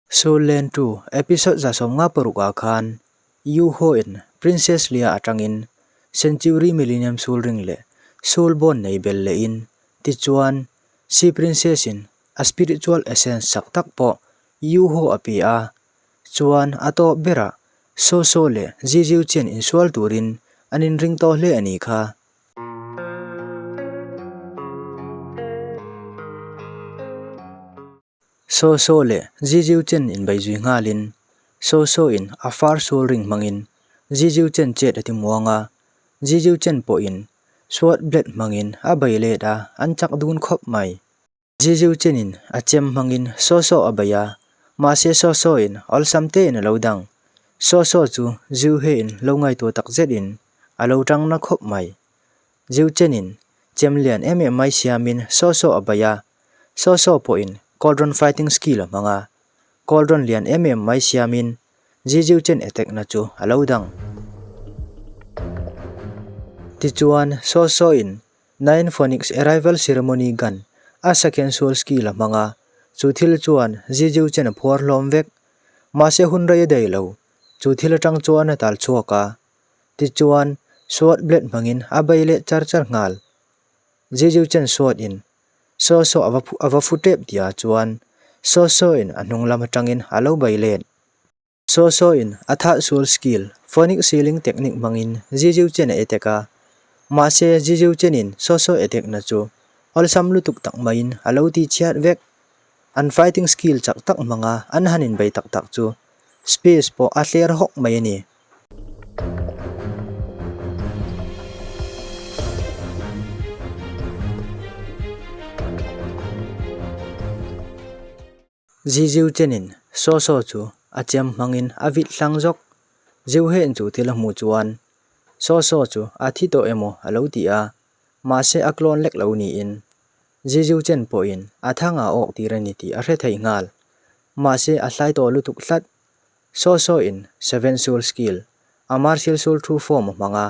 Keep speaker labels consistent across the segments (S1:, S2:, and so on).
S1: Soul Land 2 episode 56 ah khan Yu Ho in Princess Leia atangin Century Millennium Soul Ring leh Soul Bond nei bel lehin tichuan Sea Princess in a spiritual essence chak tak pawh Yu Ho a pe a, chuan a tawp berah Soo Soo leh Ziziu Chen insual turin an inring tawh hle a nih kha. Saw Saw leh Ziziu Chen inbei zui nghalin Saw Saw in a far soul ring hmangin Ziziu Chen chet a ti muang a, Ziziu Chen pawhin sword blade hmangin a bei let a, an chak dun khawp mai. Ziziu Chen in a chem hmangin Saw Saw a bei a, mahse Saw Saw in awlsam tein a lo dang. Saw Saw chu Ziu He in lo ngaihtuah tak zetin a lo tang na khawp mai. Ziu Chen in chem lian em em mai siamin Saw Saw a bei a, Saw Saw pawhin Cauldron Fighting Skill a hmang a, Cauldron lian em em mai siamin Ziziu Chen attack na chu a lo dang. Tichuan, Saw Saw in Nine Phoenix Arrival Ceremony Gun a second soul skill a hmang a, chu thil chuan Ziziu Chen a phuar hlawm vek. Mahse hun rei a dei lo, chu thil atang chuan a tal chhuak a. Tichuan, Sword Blade hmangin a bei leh char char nghal. Ziziu Chen sword in Saw saw a va a va fu tep tia chuan saw saw in a hnung lam atangin a lo bei let. Saw saw in a thah sual skill phonic sealing technique hmangin Ziziu Chen a attack a, mahse Ziziu Chen in saw saw attack na chu awlsam lutuk tak maiin a lo ti chhiat vek. An fighting skill chak tak hmanga an han inbei tak tak chu space pawh a hler hawk mai a ni. Ziziu chenin Saw Saw chu a chem hmangin a vit hlang zawk. Ziuhen chu thil a hmuh chuan Saw Saw chu a thi tawh emaw a lo ti a, mahse a clone lek lo niin Ziziu chen pawhin a thang a awk tir a ni tih a hre thei nghal. Mahse a hlai tawh lutuk tlat. Saw saw in Seven Soul Skill, a Martial Soul True Form a hmang a.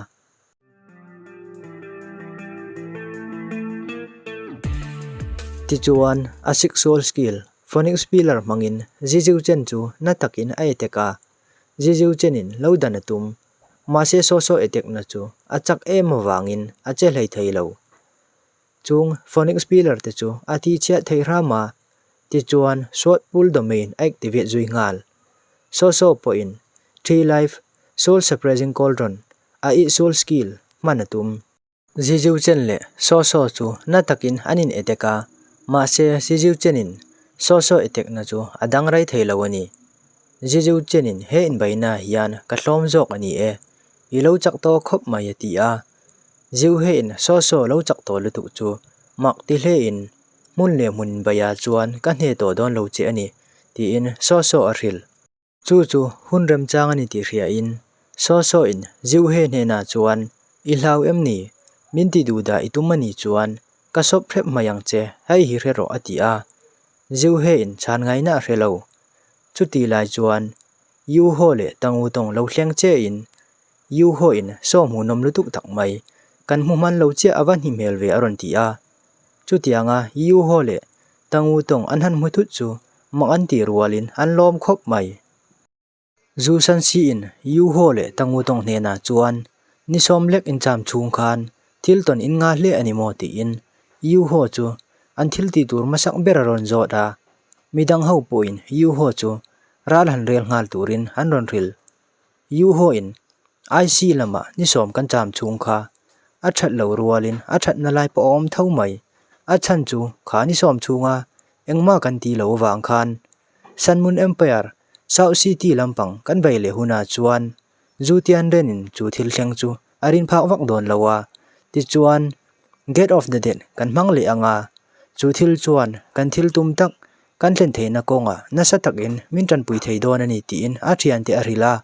S1: Tichuan, a Six Soul Skill, Phoenix Pillar hmangin Ziziu Chen chu na takin a attack a. Ziziu Chen-in lo dan a tum. Mahse Saw Saw attack na chu a chak em avangin a che hlei thei lo. Chung Phoenix Pillar te chu a ti chhiah thei hram a, tichuan Sword Pool Domain a activate zui nghal. Saw Saw pawhin Tree Life, Soul Suppressing Cauldron, a ih Soul Skill hman a tum. Ziziu Chen leh Saw Saw chu na takin an in attack a, mahse Ziziu Chen in Saw Saw attack na chu a dang rei thei lo a ni. Ziziu Chen in he inbeihna hian ka hlawm zawk a ni e, i lo chak tawh khawp mai a ti a. Ziuhein saw saw lo chak tawh lutuk chu mak ti hlein hmun leh hmun baiah chuan ka hne tawh dawn lo che a ni tiin saw saw a hrilh. Chu chu hun remchang a ni tih hriain saw sawin Ziuhe hnenah chuan i hlau em ni? Min ti duh dah i tum a nih chuan ka sawp hrep mai ang che hei hi hre rawh a ti a. Ziuhein chhan ngaihna a hre lo. Chutih lai chuan Yu Ho leh Tang U Tawng lo thleng chein Yu Ho in saw hmuhnawm lutuk tak mai, kan hmu hman lo chiah a va hni hmel ve a rawn ti a. Chutianga Yu Ho leh Tang U Tawng an han hmu thut chu mak an tih rualin an lawm khawp mai. Zu San Si in Yu Ho leh Tang U Tawng hnenah chuan ni sawm lek incham chhung khan thil tawn in nga hle a ni maw tiin Yu Ho chu an thil tih tur hmasak ber a rawn zawt a. Midang ho pawhin Yu Ho chu ral han rel nghal turin an rawn hrilh. Yu Ho in IC lamah ni sawm kan cham chhung kha a that lo rualin a thatna lai pawh a awm tho mai. A chhan chu kha ni sawm chhunga engmah kan ti lo avang khan Sun Moon Empire, South City lampang kan bei leh hunah chuan Zu Tianren-in chu thil thleng chu a rin phak vak dawn lo a, tichuan Gate of the Dead kan hmang leh ang a, chu thil chuan kan thil tum tak Kan thlen theihna kawngah nasa takin min tanpui thei dawn a ni tiin a thiante a hrilh a,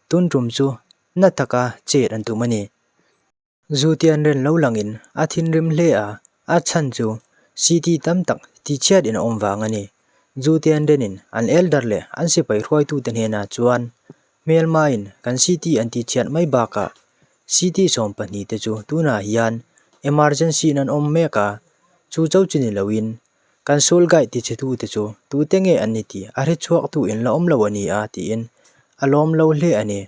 S1: tun tum chu na taka chet an tum a ni. Zu tian ren lo langin a thinrim hle a, a chhan chu city tam tak tichhiat in a awm vang a ni. Zu tian renin an elder leh an sipai hruaitute hnenah chuan hmelmain kan city an tichhiat mai bakah city 12 te chu tunah hian emergency in an awm mek a, chu cho chi ni loin. Kan Soul Guide tichhetute chu tute nge an ni tih a hrechhuaktu in la awm lo a ni a tiin a lawm lo hle a ni.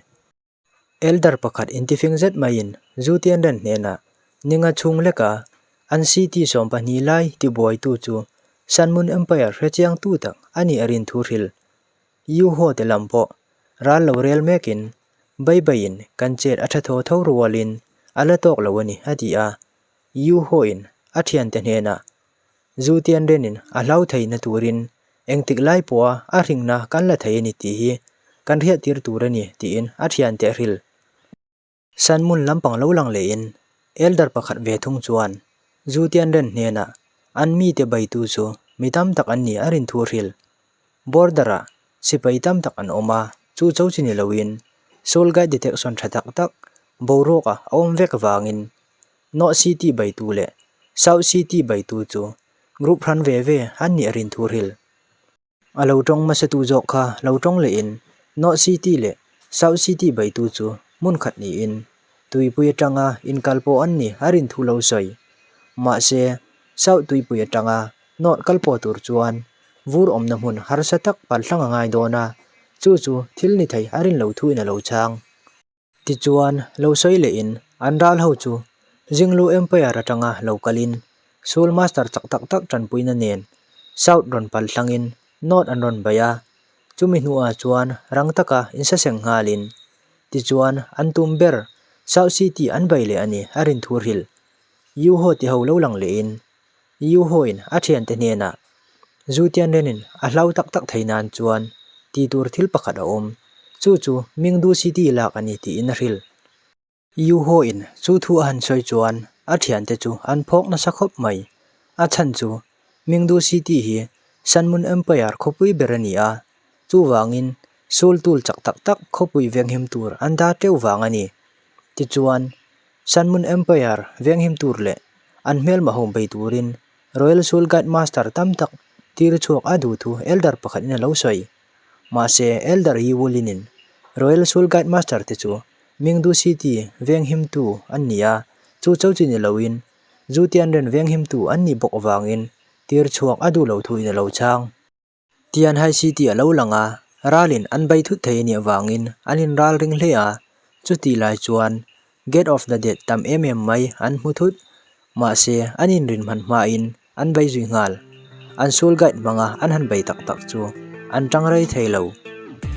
S1: Elder pakhat intifing zet maiin Zu Tianren hnenah ninga chhung leka an city 12 lai tibuaitu chu Sun Moon Empire hrechiangtu tak a nih a rin thu hrilh. Yu Ho te lam pawh ral lo rel mekin Baibaiin kan chet a tha thaw tho rualin a la tawk lo a ni a ti a. Yu Ho in a thiante hnenah Zu Tianrenin a hlau theihna turin engtik lai pawha a hringna kan la thei a ni tih hi kan hriattir tur a ni tiin a thiante a hrilh. Sanmun lampang lo lang lehin Elder pakhat ve thung chuan Zu Tianren hnenah an mite baitu chu mi tam tak an ni a rin thu a hrilh. Border-ah sipai tam tak an awm a, chu cho chi ni loin Soul Guide detection tha tak tak boruaka a awm vek vangin North City baitu leh South City baitu chu group hran ve ve an nih a rin thu hrilh. A lo tawng hmasatu zawk kha lo tawng lehin North City leh South City baitu chu hmun khat niin tuipui atanga inkal pawh an ni a rin thu lo sawi. Mahse, South tuipui atanga North kal pawh tur chuan vur awmna hmun harsa tak palhlang a ngai dawn a, chu chu thil ni thei a rin lo thuin a lo chhang. Tichuan, lo sawi lehin an ral ho chu Jinglu Empire atanga lo kalin Soul Master chak tak tak tanpuina nen South rawn pal thlangin North an rawn bei a, chumi hnuah chuan rang taka insaseng nghalin tichuan an tum ber South City an bei leh a ni a rin thu hrilh. Yu Ho ti ho lo lang lehin Yu Ho-in a thiante hnenah Zu Tianren-in a hlau tak tak thei nan chuan ti tur thil pakhat a awm, chu chu Mingdu City lak a ni tiin a hrilh. Yu Ho-in chu thu a han sawi chuan a thiante chu an phawk nasa khawp mai. A chhan chu Mingdu City hi Sun Moon Empire khawpui ber a ni a, chuvangin sul tul chak tak tak khawpui venghim tur an dah teuh vang a ni. Tichuan, Sun Moon Empire venghim tur leh an hmelma ho bei turin Royal Soul Guide Master tam tak tir chhuak a duh thu Elder pakhatin a lo sawi. Mahse, Elder Yi Wulin-in Royal Soul Guide Master te chu Mingdu City venghimtu an ni a, chu cho chi ni loin Zu Tianren venghimtu an nih bawk avangin tir chhuak a duh lo thuin a lo chhang. Tianhai City a lo lang a, ralin an bei thut thei a nih avangin an inral ring hle a, chutih lai chuan Gate of the Dead tam em em mai an hmu thut. Mahse, an inrin hman hmain an bei zui nghal. An soul guide hmanga an han bei tak tak chu an tang rei thei lo.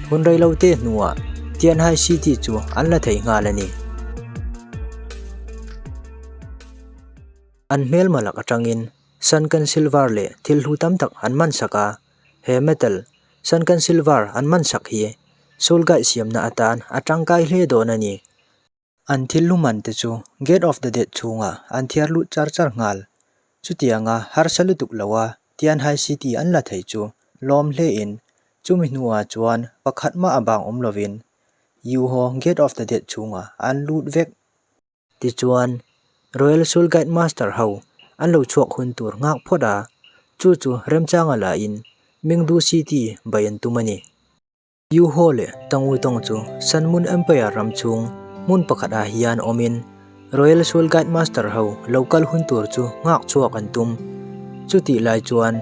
S1: Hun rei lo te hnuah Tianhai City chu an la thei nghal a ni. An hmelma lak atangin Sunken Silver leh thil hlu tam tak an man sak a, he metal, Sunken Silver an man sak hi Soul Guide siamna atan a tangkai hle dawn a ni. An thil hlu man te chu Gate of the Dead chhungah an thiar lut char char nghal. Chutianga harsa lutuk loa Tianhai City an la thei chu lawm hlein chumi hnuah chuan pakhat mah a bang awm lovin Yuho Gate of the Dead chhungah an lut vek. Tichuan, Royal Soul Guide Master ho an lo chhuak hun tur nghak phawt a, chu chu remchanga lahin Mingdu City bai an tum a ni. Yu Ho leh Tang Wu Tong chu Sun Moon Empire ram chhung hmun pakhat ah hian awmin Royal Soul Guide Master ho lo kal hun tur chu nghak chhuak an tum. Chutih lai chuan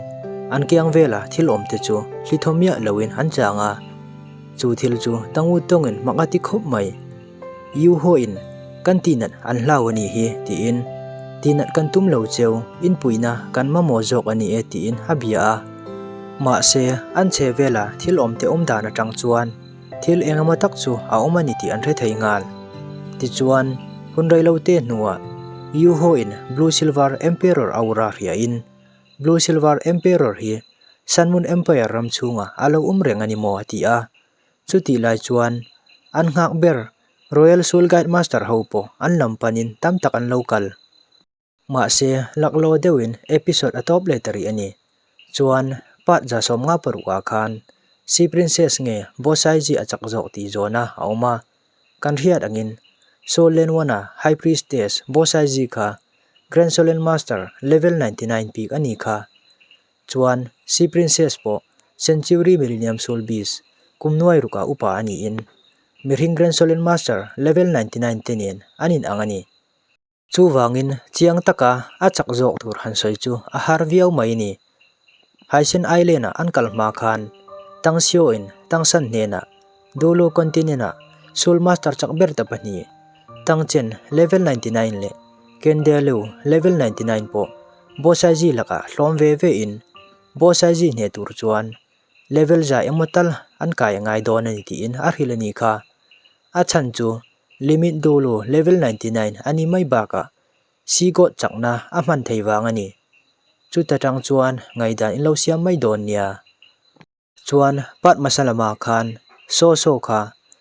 S1: an kiang vela thil awm te chu hlithaw miah loin an chang a, chu thil chu Tang Wu Tongin mak a ti khawp mai. Yu Ho-in, Kan tihnat an hlau a nih hi, tiin, Tihnat kan tum lo cheu, inpuihna kan mamawh zawk a ni e, tiin a bia a. Mahse, an chhe vela thil awmte awm dan atang chuan thil eng emaw tak chu a awm a ni tih an hre thei nghal. Tichuan, hun reilote hnuah Yu Ho-in Blue Silver Emperor aura hriain, Blue Silver Emperor hi Sun Moon Empire ram chhungah a lo awm reng a ni maw a ti a. Chutih lai chuan an nghak ber Royal Soul Guide Master ho pawh an lam panin tam tak an lo kal. Mahse, laklawh deuhin episode a tawp leh ta rih a ni. Chuan, part 56 ah khan Sea Princess nge Bosaiji a chak zawk tih zawhna a awm a. Kan hriat angin Soul Land One a High Priestess Bosaiji kha Grand Soul Land Master level 99 bik a ni kha. Chuan, Sea Princess pawh Century Millennium Soul Beast kum nuai rukah upa a niin, mihring Grand Solen Master level 99 te nen an inang a ni. Chuvangin, chiang taka a chak zawk tur han sawi chu a har viau mai ni. Haisen Island-a an kal hma khan Tang Xiao-in Tang San hnenah Dulu Continent-a Soul Master chak ber ta pahnih, Tang Chen, level 99, leh Ken De Liu, level 99, pawh Bo Saiji lakah hlawm ve ve in Bo Saiji hneh tur chuan level za emaw tal an kai a ngai dawn a ni tiin a hrilh a ni kha. A chhan chu Limit Dulu level 99 a ni mai bakah Seagoat chakna a hman thei vang a ni. Chuta tang chuan ngaihdan in lo siam mai dawn nia. Chuan part hmasa lamah khan Saw Saw kha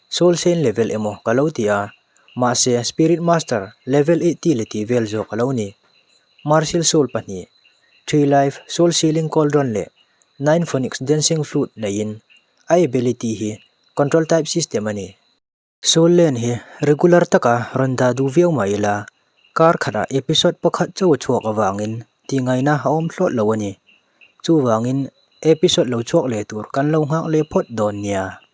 S1: Soul Saint level emaw ka lo ti a, mahse Spirit Master level 80 leh tih vel zawk a lo ni. Martial Soul pahnih, Tree Life Soul Sealing Cauldron leh Nine Phoenix Dancing Flute neiin a ability hi Control Type System a ni. Soul Lane hi regular taka rawn dah duh viau mah ila, kar khatah episode pakhat chauh a chhuak avangin tihngaihna a awm hlawt lo a ni. Chuvangin episode lo chhuak leh tur kan lo nghak leh phawt dawn nia.